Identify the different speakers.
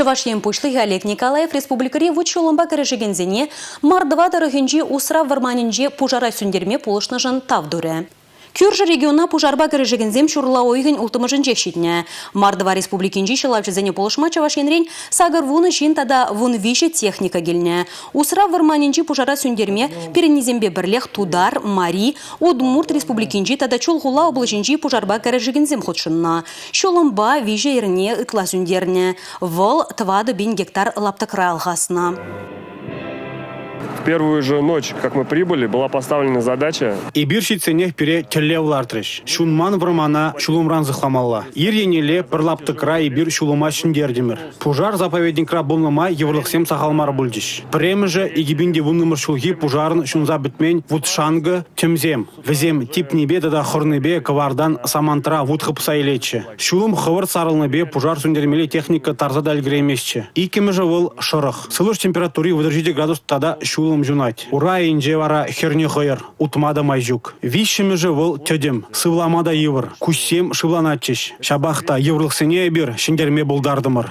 Speaker 1: Чӑваш Ен Пуҫлӑхӗ Олег Николаев республикӑри вут-ҫулӑмпа кӗрешекенсене Мордва тӑрӑхӗнчи усрав вӑрманӗнче пушара сӳнтерме пулӑшнӑшӑн тав турӗ. Кӳршӗ региона пушарпа кӗрешекенсем ҫурла уйӑхӗн улттӑмӗшӗнчех ҫитнӗ. Мордва Республикинчи ҫӑлавҫӑсене пулӑшма Чӑваш Енрен 80 ҫын тата 13 техника килнӗ. Усрав вӑрманӗнчи пушара сӳнтерме пирӗннисемпе пӗрлех Тутар, Мари, Удмурт Республикинчи тата Чулхула облаҫӗнчи пушарпа кӗрешекенсем хутшӑннӑ. Ҫулӑмпа виҫӗ эрне ытла сӳнтернӗ. Вӑл 4000 гектар лаптӑкра алхаснӑ.
Speaker 2: В первую же ночь, как мы прибыли, была поставлена задача.
Speaker 3: Эпир ҫитсенех пире тӗллев лартрӗҫ. Ҫунман вӑрмана ҫулӑмран сыхламалла. Ир еннелле пӗр лаптӑкра эпир ҫулӑма ҫӗнтертӗмӗр. Пушар заповедникра пулнӑ май йывӑрлӑхсем сахал мар пулчӗҫ. Пӗрремӗшӗ 2010-мӗш ҫулхи пушарӑн ҫунса пӗтмен вут-шанкӑ, тӗмсем. Вӗсем типнипе тата хӑрнипе кӑвартан самантра вут хыпса илетчӗ. Ҫулӑм хӑвӑрт сарӑлнипе пушар сӳнтермелли техника тарса та ӗлкӗрейместчӗ. Иккӗмӗшӗ вӑл – шӑрӑх. Сывлӑш температури 37 градус тата ҫулӑм ҫунать. Ура айӗнче вара хӗрнӗ хӑйӑр, утма та май ҫук. Виҫҫӗмӗшӗ вӑл – тӗтӗм, сывлама та йывӑр, куҫсем шывланатчӗҫ. Ҫапах та йывӑрлӑхсене эпир ҫӗнтерме пултартӑмӑр.